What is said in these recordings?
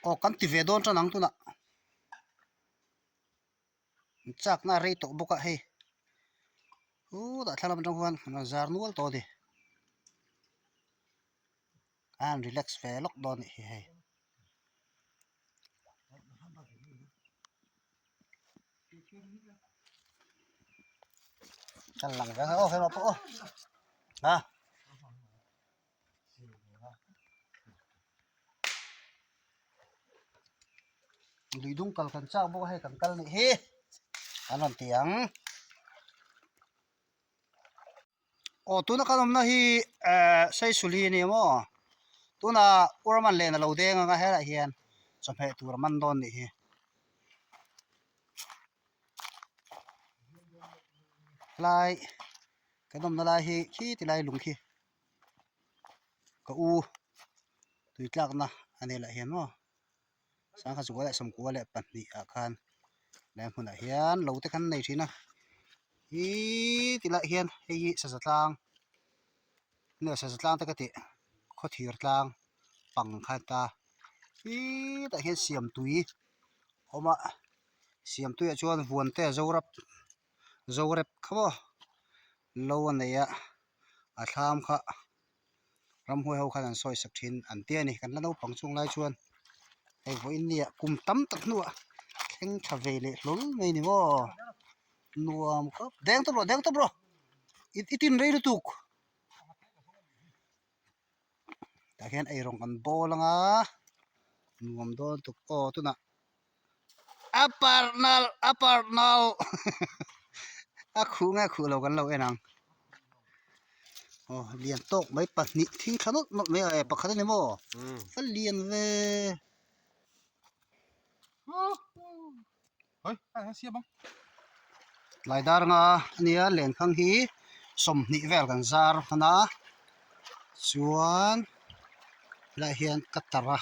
Aw kan ti ve dawn tan ang tunah chakna a rei tawh bawk a hei chutah thlalak atang khuan an rawn zar nual tawh a ni a han relax ve lawk dawn a nih hi hei. Kan lang veng aw hema pawh aw ha lui dung kal kan chak bawk a hei kan kal nih hi an rawn ti ang aw tuna kan awmna hi ehh Saisuli a ni maw tuna Uraman len a lo deng ang a helaiah hian chawhmeh tur a man dawn nih hi. Helai kan awmna lai hi khi ti lai lung khi ka u tui tlakna a nei lah hian maw sangha chukua leh sawmkua leh pahnih ah khan helai hmunah hian lo te khan an nei thin a ihh ti lai hian hei hi saza tlang nge saza tlang te ka tih khawthir tlang pang kha a ni ta ihh tah hian siamtui a awm a siamtui ah chuan vuan te a zo rap zo rep kha maw lo a nei a a thlam kha ramhuai ho khan an sawi sak thin an ti a ni kan la naupang chung lai chuan hei vawiin nia kum tam tak hnuah thleng tha ve leh hlawl mai a ni maw nuam khawp deng tawp rawh deng tawp rawh i tin rei lutuk tah hian eirawng an bawl ang a nuam dawn tuk aw tunah. A parh nalh a parh nalh a khuh nge khuh lo kan lo en ang aw lian tawk mai pahnih thing tha nawlh nawlh mai a e pakhat a ni maw a lian ve tlai dar anga ania lenkhang hi 20 vel kan zar hman a chuan helaiah hian ka tar a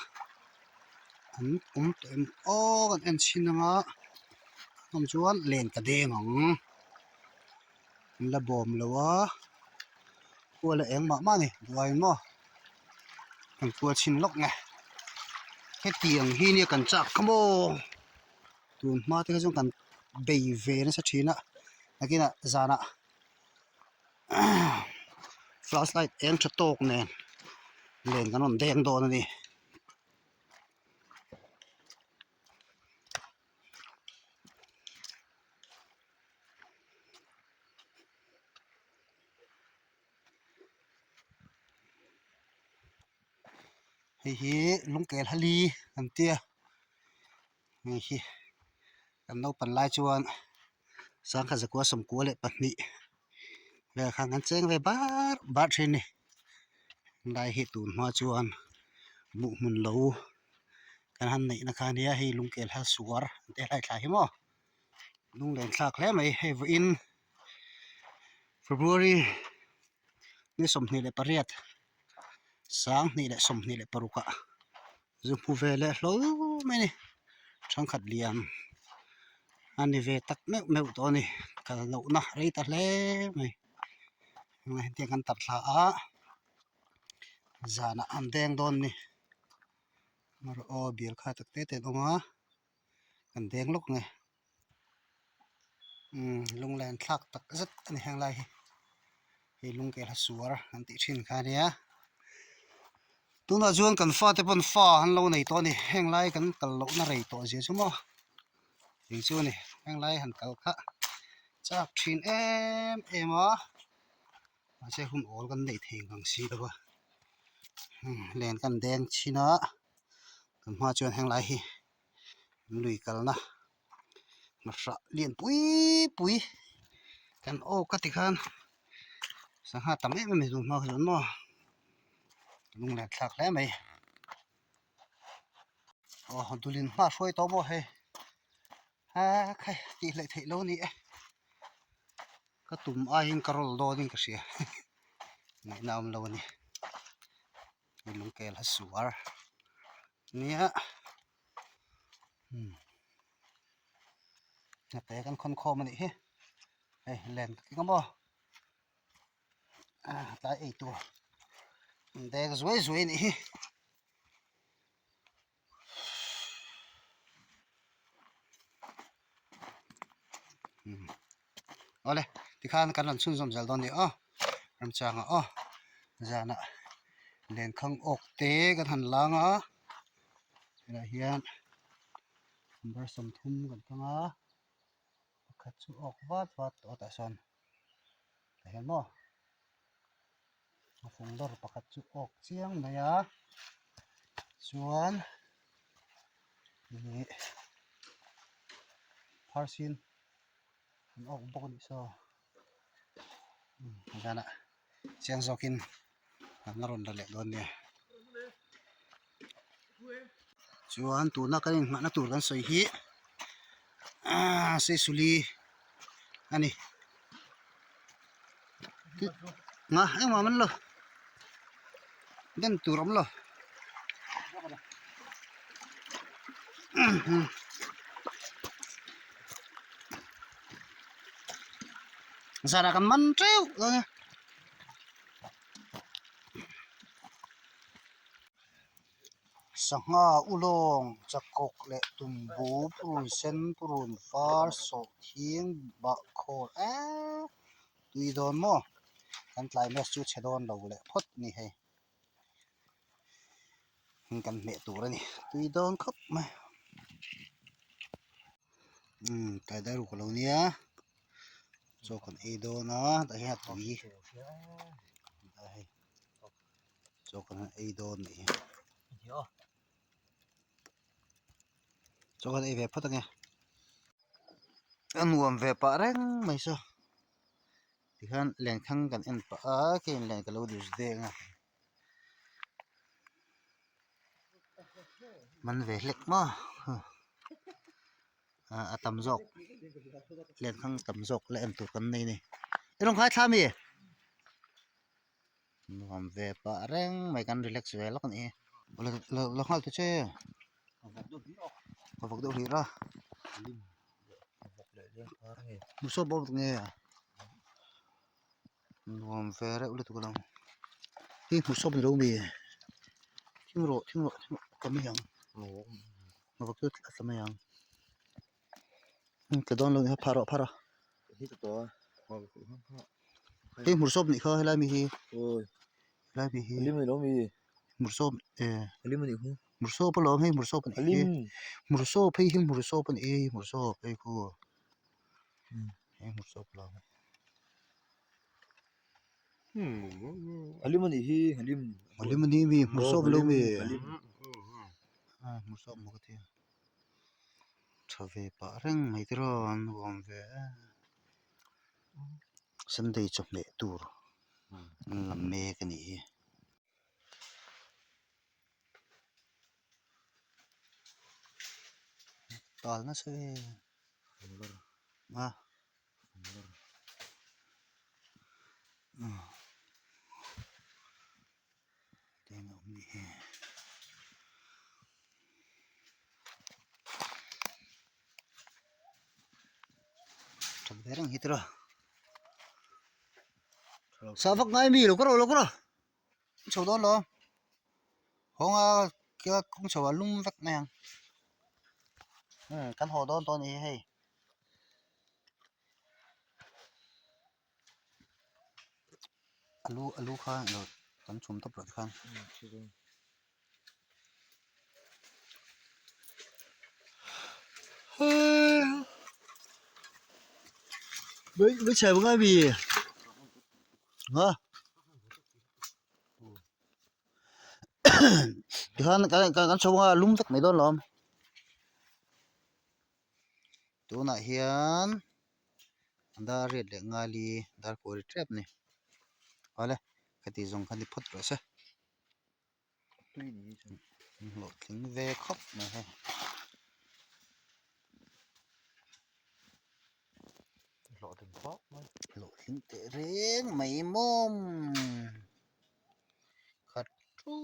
an awm tawh em aw kan en chhin anga awm chuan len ka deng ang an la bawm lo a kual a eng mah mah a ni buai maw kan kual chhin lawk nge hetiang hi nia kan chak kha maw tun hma te kha chuan kan bei ve nasa thin a nakinah zanah flash light eng tha tawk nen len kan rawn deng dawn a ni. Hei hi lungkel hali an tia hei hi kan naupan lai chuan sangha zakua sawmkua leh pahnih vel khan kan cheng ve bar bar thin a ni helai hi tun hma chuan buh hmun lo kan han neih na kha ania hei lungkel hal suar an tih helai thla hi maw lunglen thlak hle mai hei vawiin February ni 28 2026 ah zu hmu ve leh hlawl mai a ni thenkhat lian a ni ve tak meuh meuh tawh a ni kal lohna rei ta hle mai hetiang kan tar thla a zanah an deng dawn a ni aw bial kha tak te te an awm a kan deng lawk nge. Umm lunglen thlak tak zet a ni heng lai hi hei lungkel a suar an tih thin kha a nia tunah chuan kan fate pawn fa an lo nei tawh a ni heng lai kan kal lohna rei tawh zia chu maw tih chu a ni heng lai han kal kha chak thin em em a mahse hun awl kan neih thei ngang si lo va len kan deng chhin a kan hma chuan heng lai hi. Lui kalna hnawhrah lian pui pui kan awk a tikhan sangha tam em em a ni tun hma kha chuan maw lunglen thlak hle mai aw dulin hma hruai tawh maw hei a khai tih hleih theih lo a ni e ka tum aiin ka rawl dawnin ka hria ngaihna awm lo a ni. Lungkel a suar nia hnate kan khawn khawm a nih hi hei len ka keng a maw tlai ei tur an deng zuai zuai a nih hi. Awle tikhan kan rawn chhunzawm zel dawn a ni aw remchangah aw zanah lenkhang awk te kan han lang a helaiah hian number 30 kan thlang a pakhat chu awk vat vat tawh a tah sawn tah hian maw a fung dawr pakhat chu awk chiang mai a chuan ih pharsin an awk bawk a nih saw zanah chiang zawkin an la rawn la leh dawn nia chuan tuna kan inngahna tur kan sawi hi aaa seisuli a ni nga engmah man lo den tur a awm lo zanah kan man teuh dawn a. Sangha ulawng chakawk leh tumbu purun sen purun var sawh thing bahkhawr eee tui dawn maw kan tlai match chu chhe dawn lo leh phawt a ni hei kan hmeh tur a ni tui dawn khawp mai umm tlai dar ruk a lo nia chaw kan ei dawn a tah hian a tui hei. Chaw kan han ei dawn nih hi chaw kan ei ve phawt ange a nuam ve pah reng mai saw tikhian lenkhang kan en pah a keiin len ka lo dus deng a man ve hlek maw a tam zawk lenkhang tam zawk la en tur kan nei a ni i rawn khai thla ami. Nuam ve pah reng mai kan relax ve lawk a nih hi la nghal ta che ka vawk deuh hlir a hmu sawp bawk nge nuam ve reuh lutuk alawm hei hmu sawp ni lo mi thing rawh thing rawh thing rawh ka mai ang ka vawk chu a tla mai ang tla dawn lo nia phah rawh phah rawh. Hei hmur sawp nih kha helai mi hi helai mi hi hmur sawp eh hmur sawp alawm hei hmur sawp a nih hi hmur sawp hei hi hmur sawp a nih hi hmur sawp hei khu hei hmur sawp alawm halim a ni mi hmur sawp alo mi hmur sawp maw ka ti tha ve pah reng mai te rawn nuam ve em. Sunday chawhmeh tur an lam mek a nih hi. Tal nasa e a Eng a awm nih hi. That ve reng hi tiraw. Sah vak ngai mi lo ka rawh lo ka rawh. Chho dawn lo. Hawnga kawng chho ah lum vek mai ang. Kan haw dawn tawh a ni hi hei. Alu alu kha ilo kan chhum tawp loh khan mấy mấy chè ngay mì hả tikhan kan kan chho anga lum vek mai dawn lawm tunah hian. Dar riat leh ngali dar kual tep a ni awle heti zawng kha ni phawt rawh se hlawhtling ve khawp mai hei hlawhtling teh reng mai mawm khat thu.